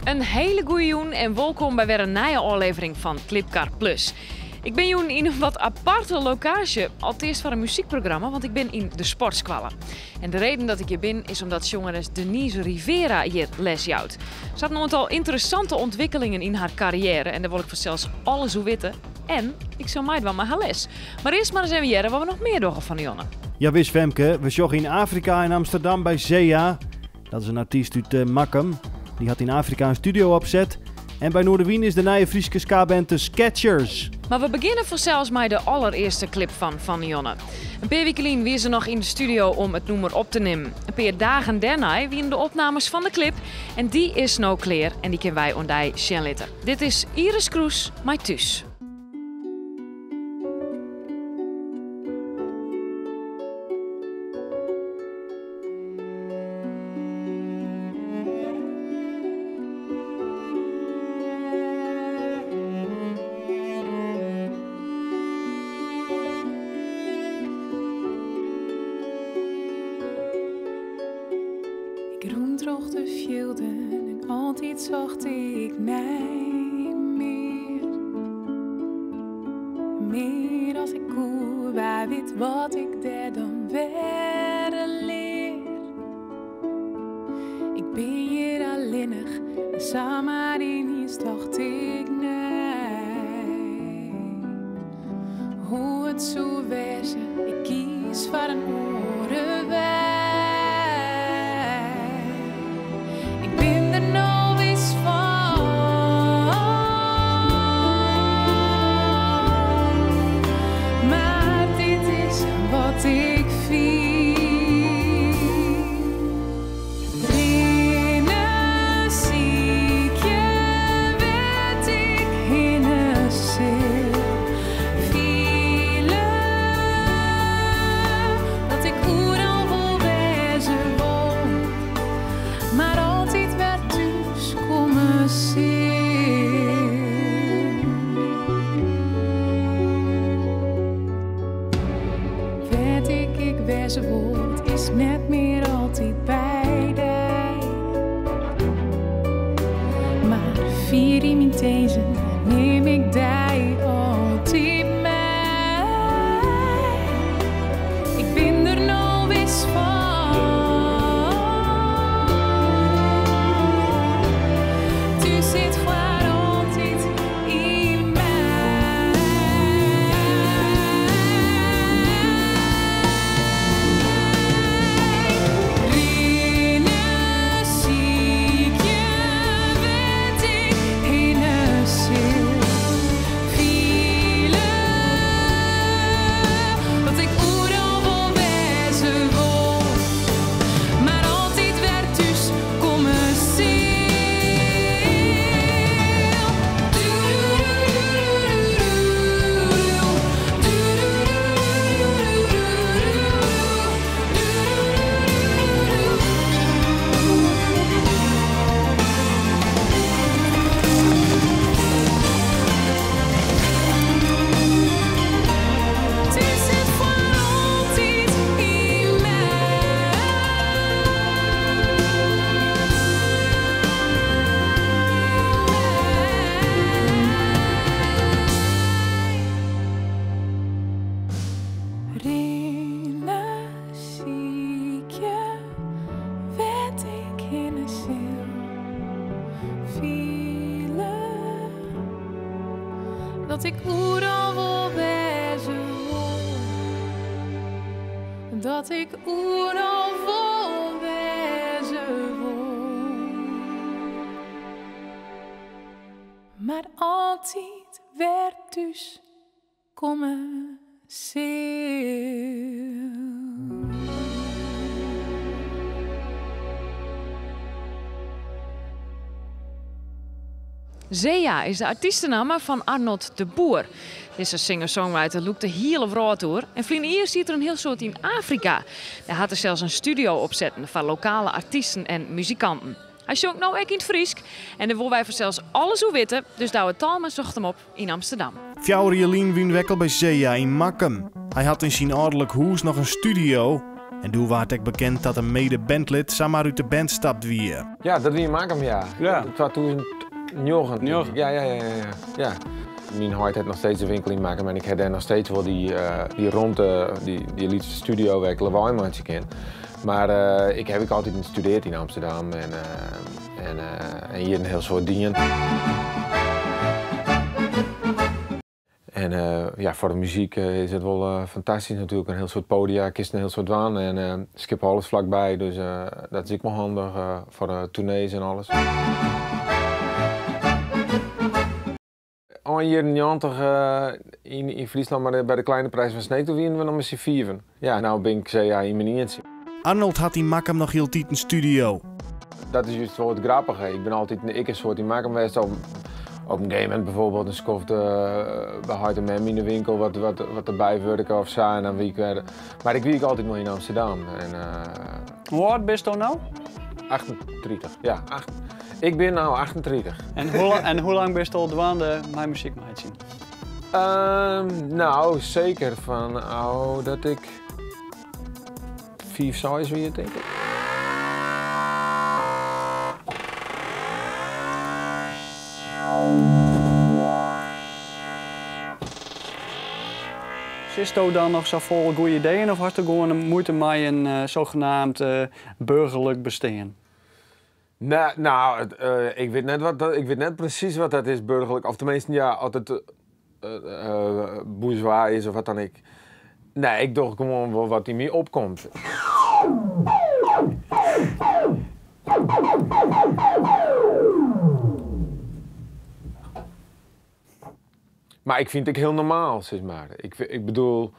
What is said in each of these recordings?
In hiele goede jûn en wolkom by wer in nije ôflevering fan Klipkar Plus. Ik bin jûn yn in wat aparte lokaasje, alteast foar in muzykprogramma, want ik bin yn de sportskoalle. En de reden dat ik hjir bin is omdat sjongeres Denise Rivera hjir les jout. Se hat in oantal ynteressante ûntwikkelingen yn har karriêre en dêr wol ik fansels alles oer witte. En ik sil meidwaan mei har les. Mar earst mar ris even hearre wat we noch mear dogge fan 'e jûn. Jawis Femke, we sjogge yn Afrika yn Amsterdam by Zea. Dat is in artyst út Makkum. Dy hat yn Afrika in studio opset. En by Noardewyn is de nije Fryske skaband de Sketchers. Mar we begjinne fansels mei de allerearste klip fan Fan 'e Jonne. In pear wike lyn wie se noch yn de studio om it nûmer op te nimmen. In pear dagen dêrnei wiene de opnames fan de klip en dy is no klear en dy kinne wy oan dy sjen litte. Dit is Iris Kroes mei Thús. Ik rûn troch de fjilden en altyd socht ik nei mear. Mear as ik koe, wa wit wat ik dêr dan wer lear. Ik bin hjir allinnich en samar yniens tocht ik nei. Hoe it soe wêze, ik kies foar in oare wei. Ik bin der no wis fan. Mar dit is wat ik fyn. Rinne, sykje wêr't ik hinne sil. Fiele dat ik oeral wol wêze wol, mar altyd wer thús komme sil. Wêr't ik ek wêze wol, it is net mear altyd by dy. Mar fier yn myn tinzen nim ik dy altyd mei. Ik bin der no wis fan. Thús sit foar altyd yn my. Rinne, sykje wêr't ik hinne sil. Fiele dat ik oeral wol wêze wol, mar altyd wer thús komme sil. Thús sit foar altyd yn my. Rinne, sykje wêr't ik hinne sil. Fiele dat ik oeral wol wêze wol. Dat ik oeral wol wêze wol. Mar altyd wer thús komme sil. Zea is de artystenamme fan Arnold de Boer. Dizze singer-songwriter lûkt de hiele wrâld oer en ferline jier siet er in hiel soad yn Afrika. Dêr hat er sels in studio opsetten foar lokale artysten en muzikanten. Hy sjongt no ek yn it Frysk en dêr wolle wy fansels alles oer witte, dus Douwe Talma socht him op yn Amsterdam. Fjouwer jier lyn wiene we ek al by Zea yn Makkum. Hy hat yn syn âlderlik hûs noch in studio. En doe waard ek bekend dat in mede-bandlid samar út de band stapt wie. Ja, dat wie yn Makkum, ja. Ja. 2009. Njoggen. Ja, ja, ja, ja, ja. ja. Myn heit hat noch steeds de winkel yn Makkum en ik ha dêr noch steeds wol dy, uh, dy romte, dy, dy lytse studio wêr't ik lawaai meitsje kin. Mar uh, ik ha ek altyd studearre yn Amsterdam en, uh, en, uh, en hjir in hiel soad dien. En uh, ja, foar de muzyk is it wol uh, fantastysk natuerlik. In hiel soad poadia, kinst in hiel soad dwaan en uh, Skiphol is flakby, dus dat is ek wol handich foar de toernees en alles. Ein jierren 90 yn, yn Fryslân, mar by de Kleine Prijs van Sneek, doe wiene we noch mei syn fiven. Ja, no bin ik ja, yn myn ientsje. Arnold hat yn Makkum noch hieltyd in studio. Dat is just wol it grappige. Ik bin altyd ek in soad yn Makkum west. Op, op in gegeven momint bijvoorbeeld in skoft by heit en mem yn de winkel wat, wat, wat derby wurke of sa. En dan wie ik wer. Mar ik wie ek altyd noch yn Amsterdam. En, Hoe âld bisto no? 38, ja. Acht, ik bin no 38. En hoe, en hoe lang bisto al dwaande mei muzyk meitsjen? No, seker fan oh, dat ik 5, 6 wie, tink ik. Sitsto dan noch sa fol goede ideeën of hasto gewoan muoite mei in uh, zogenaamd uh, burgerlik bestean? Nee, no, uh, ik wit net wat dat, ik wit net presys wat dat is, burgerlik. Of teminsten, ja, as it uh, bourgeois is of wat dan ek. Nee, ik doch gewoan wol wat yn my opkomt. Mar ik fyn it ek hiel normaal, sis mar. Ik, ik bedoel,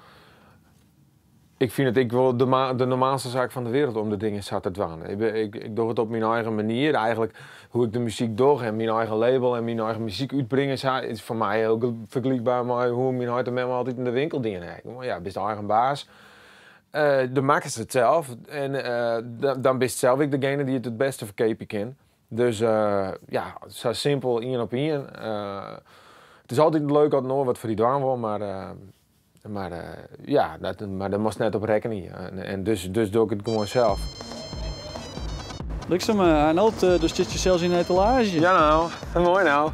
ik fyn it ek wol de, de normaalste saak fan de wereld om de dingen sa te dwaan. Ik, ik, ik doch it op myn eigen manier. Eigentlik hoe't ik de muzyk doch en myn eigen label en myn eigen muzyk útbringe sa, is foar my hiel fergelykber mei hoe't myn heit en mem altyd yn de winkel dien ha. Ja, bist eigen baas. Uh, dan makkest it sels en uh, dan bist sels ek degene dy't it it bêste ferkeapje kin. Dus uh, ja, sa simpel ien op ien. It is altyd leuk as in oar wat foar dy dwaan wol, mar, mar ja, dat, mar dêr moatst net op rekkenje. En, en dus, dus doch ik it gewoan sels. Bliksem, Arnold, do stiest sels yn de etalaazje. Ja no, moai no.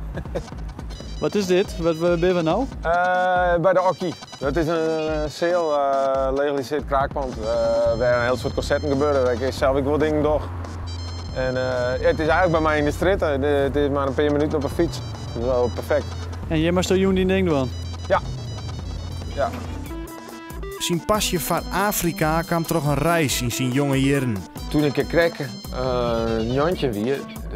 Wat is dit? Wat binne we no? Uh, by de Okkie. Dat is in seal, uh, legalisearre kraakpand, uh, wêr't in hiel soad konserten gebeure, wêr't ik sels ek wol dingen doch. En ja, it is eigentlik by my yn de strjitte. It is mar in pear minuten op 'e fyts. Dat is wol perfekt. En hjir moatsto jûn dyn ding dwaan? Ja. Ja. Syn pasje foar Afrika kaam troch in reis yn syn jonge jierren. Toen ik krekt 19 wie,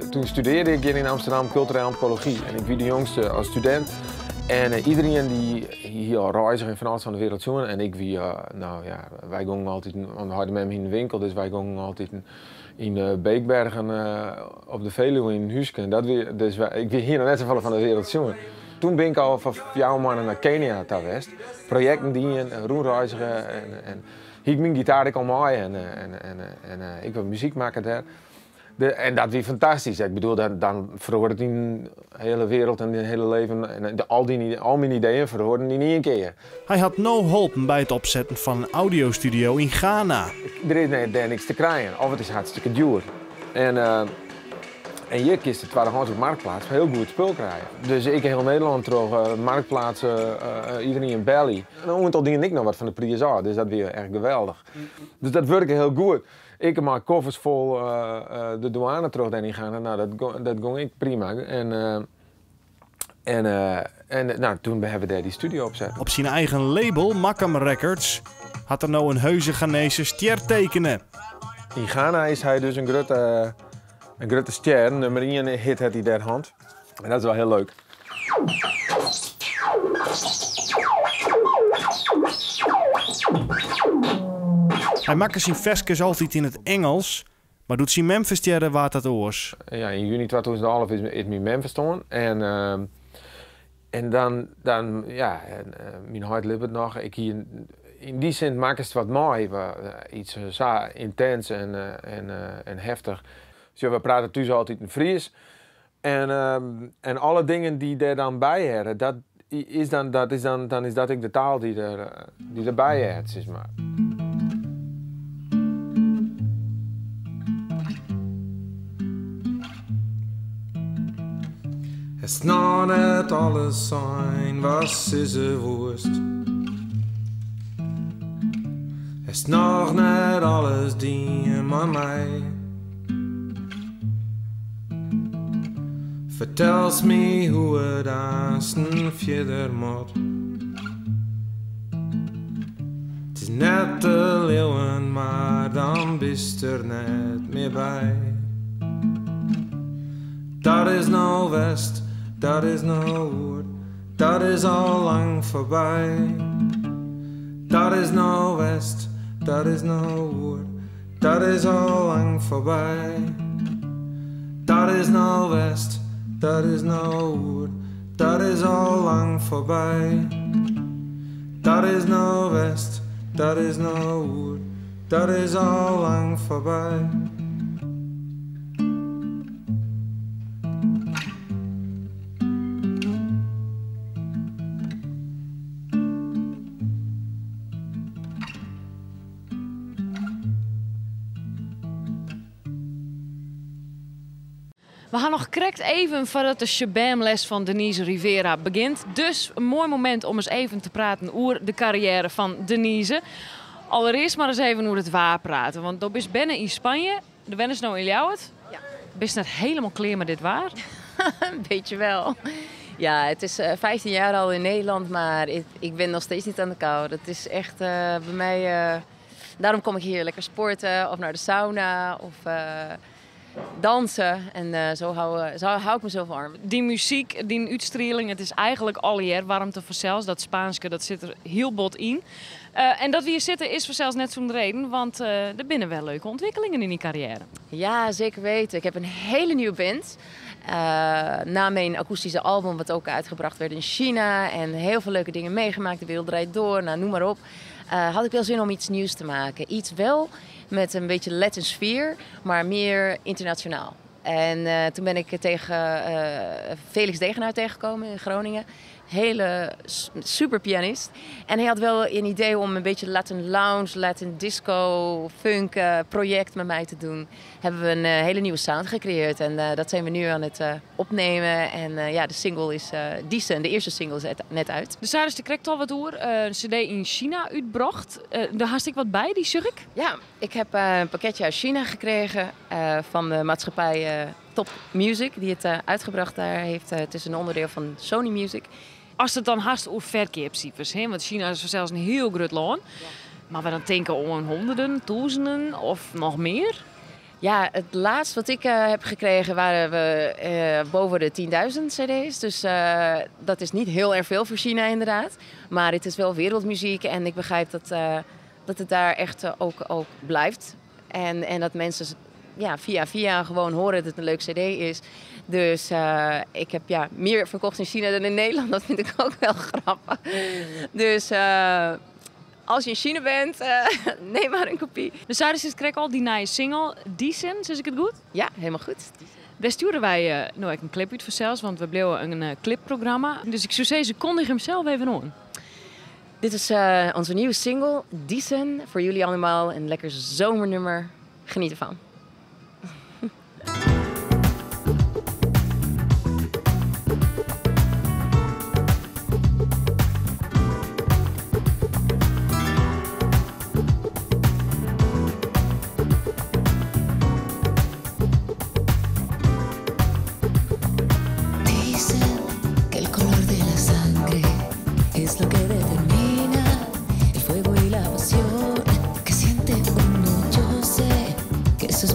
toen studearre ik hjir yn Amsterdam kulturele antropology. En ik wie de jongste as studint. En iderien dy hie al reizge en fan alles fan de wereld sjoen. En ik wie, no ja, wy gongen altyd, want heit en mem hiene in winkel, dus wy gongen altyd yn Beekbergen op de Veluwe yn in húske. En dat wie, dus wy, ik wie hie noch net safolle fan de wereld sjoen. Toen bin ik al foar 4 moannen nei Kenia ta west. Projekten dien, rûnreizge en, en hie ik myn gitaar ek al mei en, en, en, en ik wol muzyk makke dêr. De, en dat wie fantastysk. Ik bedoel, dan, dan feroaret dyn hiele wereld en dyn hiele leven en de, al, dyn, al myn ideeën feroaren yn ien kear. Hy hat no holpen by it opsetten fan in audiostudio yn Ghana. Der is net, dêr niks te krijen, of it is hartstikke djoer. En, uh, en hjir kinst de tweedehands op Marktplaats hiel goed spul krije. Dus ik hiel Nederlân troch uh, Marktplaats, uh, iderien belje. En in oantal dienen ek noch wat fan de priis ôf, dus dat wie echt geweldich. Dus dat wurke hiel goed. Ik mei koffers fol de dûane troch dêr yn Ghana, no, dat, dat gong ek prima. En, en, en no, toen hawwe we dêr dy studio opset. Op syn eigen label, Makkum Records, hat er no in heuse Ghanese stjer tekene. Yn Ghana is hy dus in grutte, in grutte stjer. Nûmer 1 hit hat hy dêr hân. En dat is wol hiel leuk. Hy makke syn ferskes altyd yn it Ingelsk, mar doe't syn mem ferstjerre waard dat oars. Ja, yn juny 2011 is, is myn mem ferstoarn. En, uh, en dan, dan ja, en, uh, myn heit libbet noch. Ik hie, yn dy sin makkest wat mei, iets sa yntins en, en, en heftich. Dus ja, we prate thús altyd yn Frysk. En, en alle dingen dy't dêr dan by hearre, dat is dan, dat is dan, dan is dat ek de taal dy't der, dy't derby heart, sis mar. Hast noch net alles sein, watst sizze woest. Hast noch net alles dien mei my. Fertelst my hoe it aansten fierder moat. 't Is net te leauwen, mar dan bist der net mear by. Dat is no west, dat is no oer, dat is al lang foarby. Dat is no west, dat is no oer, dat is al lang foarby. Dat is no west, dat is no oer, dat is al lang foarby. Dat is no west, dat is no oer, dat is al lang foarby. We ha noch krekt even foardat de shabam-les fan Denise Rivera begjint. Dus in moai momint om ris even te praten oer de karriêre fan Denise. Allerearst mar ris even oer it waar prate. Want do bist berne yn Spanje, do wennest no yn Ljouwert. Ja. Bist net hielendal klear mei dit waar? Een beetje wel. Ja, het is 15 jaar al in Nederland, maar ik ben nog steeds niet aan de kou. Dat is echt bij mij... Daarom kom ik hier lekker sporten of naar de sauna of dansen. En zo hou ik mezelf warm. Die muzyk, dy útstrieling, it is eigentlik allegear waarmte fansels. Dat Spaanske, dat sit der hiel bot yn. En dat we hjir sitte is fansels net sûnder reden, want der binne wer leuke ûntwikkelingen yn dyn karriêre. Ja, zeker weten. Ik heb een hele nieuwe band. Na mijn akoestische album, wat ook uitgebracht werd in China. En heel veel leuke dingen meegemaakt. De wereld draait door, noem maar op. Had ik wel zin om iets nieuws te maken. Iets wel met een beetje Latin sfeer, maar meer internationaal. En toen ben ik tegen Felix Degenaar tegengekomen in Groningen. Hele super pianist. En hij had wel een idee om een beetje Latin lounge, Latin disco, funk project met mij te doen. Hebben we een hele nieuwe sound gecreëerd. En dat zijn we nu aan het opnemen. En de single is Decent. De eerste single is net uit. Dus daar is de krekt al wat oer. Een cd in China uitbracht. Daar haast ik wat bij, die zag ik? Ja, ik heb een pakketje uit China gekregen van de maatschappij Top Music, die het uitgebracht daar heeft. Het is een onderdeel van Sony Music. As it dan hast oer ferkeapsifers, hè? Want China is fansels in hiel grut lân. Maar we dan tinke oan honderden, tûzenen of noch mear? Ja, het laatste wat ik heb gekregen waren we boven de 10.000 cd's. Dus dat is niet heel erg veel voor China inderdaad. Maar het is wel wereldmuziek en ik begrijp dat het daar echt ook blijft. En dat mensen via via gewoon horen dat het een leuk cd is. Dus ik heb meer verkocht in China dan in Nederland. Dat vind ik ook wel grappig. Dus als je in China bent, neem maar een kopie. Dus daar is het krekt al die nieuwe single, Decent, zeg ik het goed? Ja, helemaal goed. Daar sturen wij nou ook een clip uit voor zelfs, want we bleven een clipprogramma. Dus ik zou zeggen, ze kondig hem zelf even aan. Dit is onze nieuwe single, Decent. Voor jullie allemaal een lekker zomernummer. Geniet ervan. Dicen que el color de la sangre es lo que determina el fuego y la pasión que siente uno. Yo sé que eso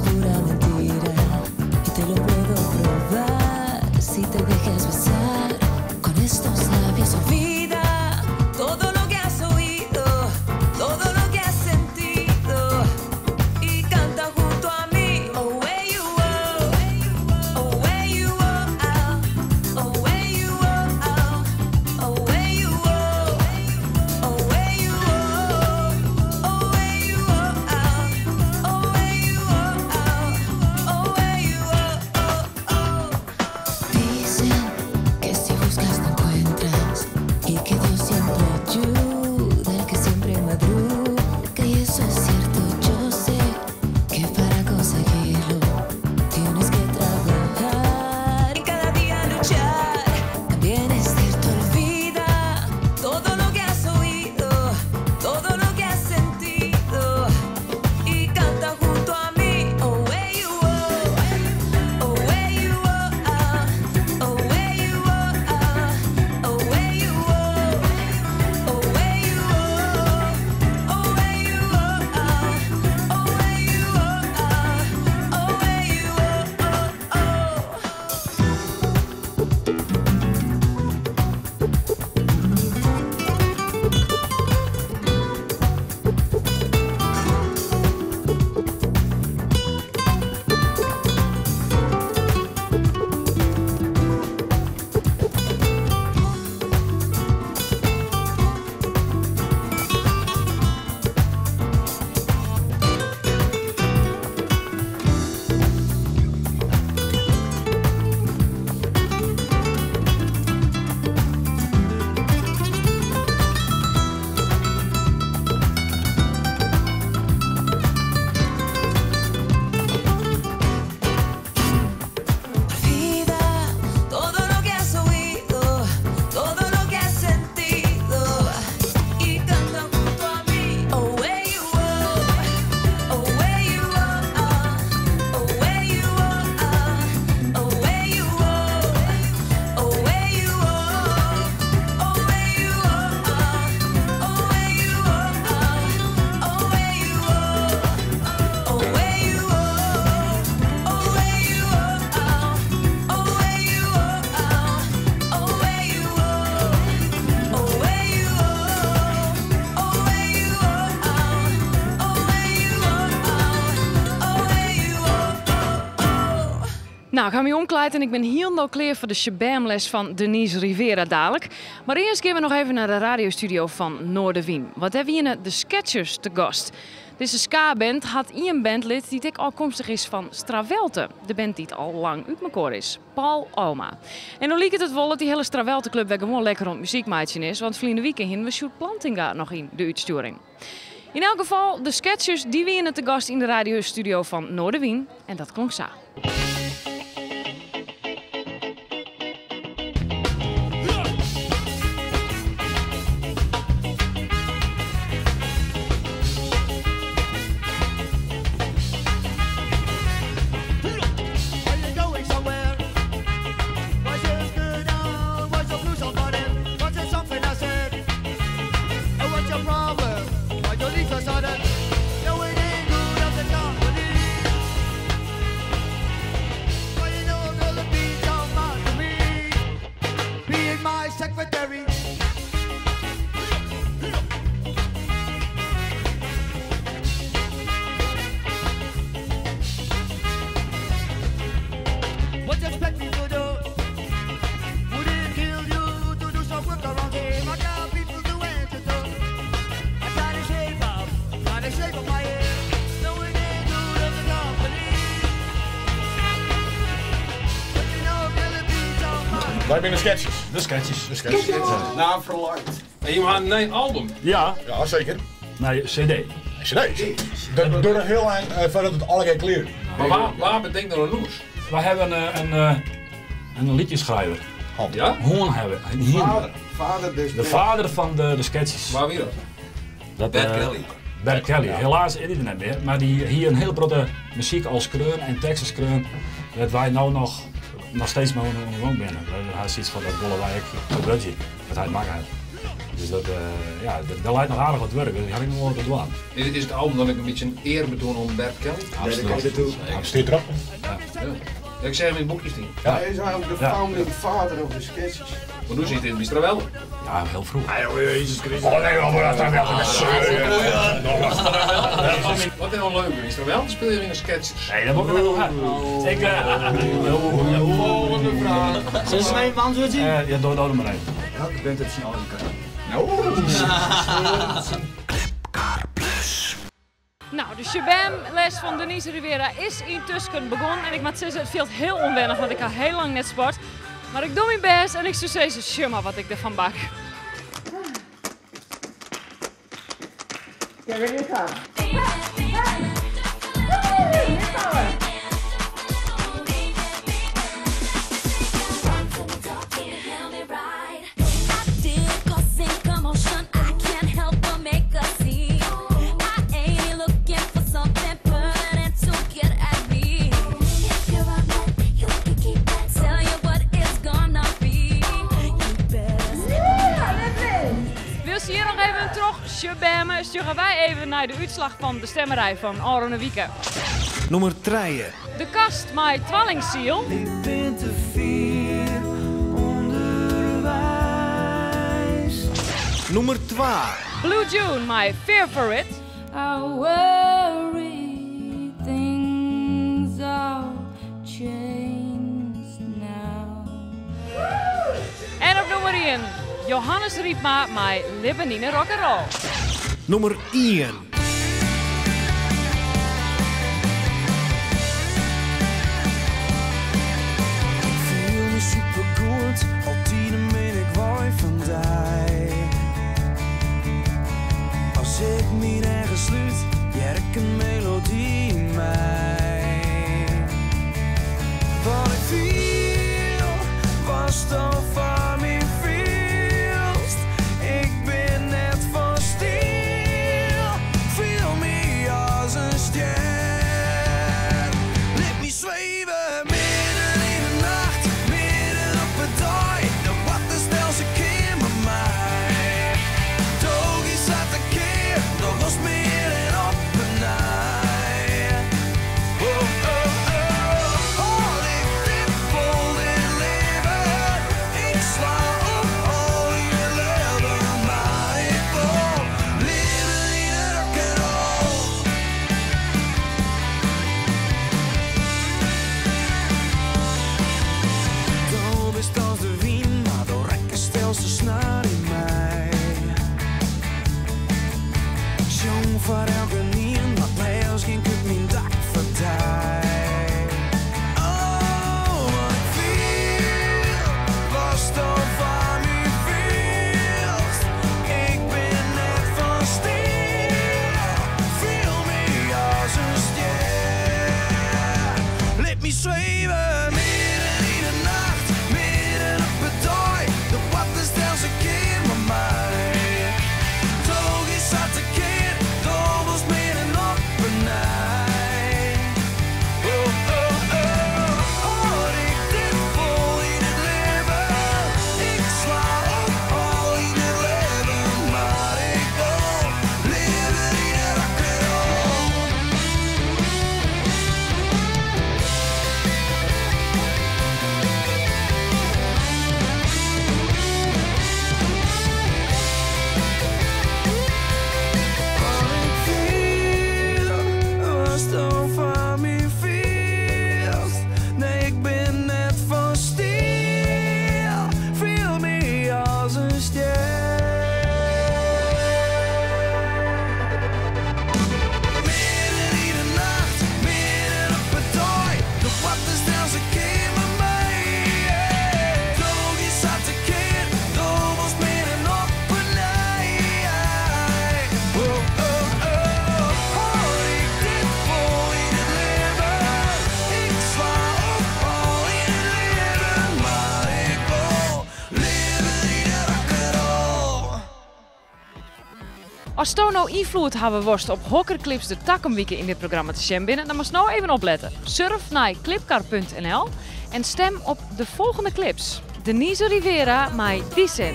Nou, ik ha my omklaaid en ik bin hielendal klear foar de shabam-les fan Denise Rivera dadelijk. Mar earst gean we noch even nei de radiostudio fan Noardewyn. Want dêr wiene de Sketchers te gast. Dizze ska-band hat ien bandlid dy't ek ôfkomstich is fan Strawelte, de band dy't al lang út mekoar is, Paul Alma. En no liket it wol dat dy hiele Strawelte-klup wer gewoan lekker oan it muzyk meitsjen is, want ferline wike hiene we Sjoerd Plantinga noch yn de útstjoering. Yn elk gefal, de Sketchers dy wiene te gast yn de radiostudio fan Noardewyn en dat klonk sa. Wy binne de Sketchers. De Sketchers. De Sketchers. Naam verlangd. En jim ha in nij album. Ja. Ja, seker. Nee, CD. CD. Dat duorre hiel lang foardat it allegear klear wie. Mar wa, wa betinkt dan in nûmers? Wy hawwe in liedjeschrijver. Ja? Hoorn hawwe. Vader, vader des De vader fan de Sketchers. Wa wie dat? Dat, Bert Kelly. Bert Kelly. Helaas is hy der net mear, mar dy hie in hiel protte muzyk al skreaun en teksten skreaun, dêr't wy no noch, noch steeds mei oan de gong binne. Wy ha sayts fan dat wolle wy ek ferwurdzje, wat hy makke hat. Dus dat, ja, der leit noch aardich wat wurk, dus dy ha ik noch wol wat te dwaan. Is, is it album dan ek in bytsje in earbetoan oan Bert Kelly? Absoluut. Stiet derop. Ja. Ja, ik seach him yn it boekje stean. Hy is eigenlijk de founding father of the Sketchers. Want doe siet hy by Strawelte. Ja, hiel froech. Jezus Christus. Oh nee, maar dat is Wat is nou leuk? Yn Strawelte spylje we yn de Sketchers. Nee, dat wol ik net noch ha. Ik, Volgende vraag. Sil se my even beantwurdzje? Ja, doch dat mar even. Welke band hat syn eigen kanaal? Nou, de shabam-les fan Denise Rivera is yntusken begûn. En ik moat sizze, it fielt hiel ûnwennich, want ik ha hiel lang net sport. Mar ik doch myn bêst en ik soe sizze, sjoch mar wat ik derfan bak. Get ready to come. Wylst se hjir noch even troch shabammen, sjogge wy even nei de útslach fan de stemmerij fan ôfrûne wike. Nûmer trije. De Kast mei Twallingsiel. Ik bin te fier ûnderweis. Nûmer twa. Blue June mei Fear For It. I worry things all changed now. En op nûmer ien Johannes Rypma mei Libben yn 'e Rock'n'Roll. Nûmer ien. Ik fiel my supergoed, al tiden bin ik wei fan dy. As ik myn eagen slút, hear ik in melody yn my. Wat ik fiel, watsto foar my fielst. Ik bin net fan stiel, Foar elkenien, mar leafst gean ik út myn dak foar dy. Oh, wat ik fiel, watsto foar my fielst. Ik bin net fan stiel, fiel my as in stjer. Lit my sweve, midden yn de nacht, midden op 'e dei. De poarte stelt in kear mei my. Toch is dat de kear, do wolst mear en op 'e nij. Oh, oh, oh, hâld ik dit fol yn it libben? Ik sla op al yn it libben, mar ik wol leaver yn 'e rock'n'roll. Wat ik fiel, watsto foar my fielst. Nee, ik bin net fan stiel, fiel my as in stjer. Midden yn de nacht, midden op 'e dei, de poarte stelt in kear mei my. Doch is dat de kear, do wolst mear en op 'e nij. Oh, oh, oh, hâld ik dit fol yn it libben? Ik sla op al yn it libben, mar ik wol leaver yn 'e rock'n'roll. Asto no ynfloed hawwe wolst op hokker clips der takom wike yn dit programma te sjen binne, dan moatst no even oplette. Surf nei klipkar.nl en stim op de folgjende clips. Denise Rivera mei Dicen.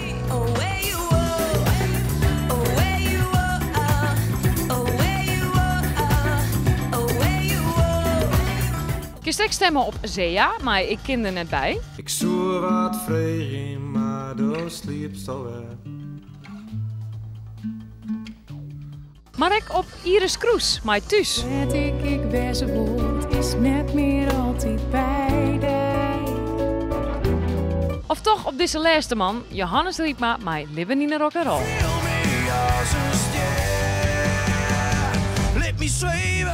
Kinst ek stimme op Zea, mei Ik kin der net by. Ik soe wat freegje, mar do sliepst alwer. Mar ek op Iris Kroes mei Thús. Wêr't ik ek wêze wol, it is net mear altyd by dy. Of toch op dizze lêste man, Johannes Rypma mei Libben yn 'e rock'n'roll.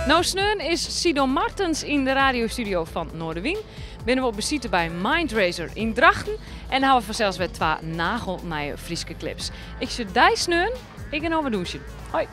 No sneon is Sido Martens yn de radiostudio fan Noardewyn. Binne we op besite by Mindracer yn Drachten en hawwe we fansels wer twa nagelnije Fryske clips. Ik sjoch dy sneon. Ik gean no wer dûnsjen. Hoi.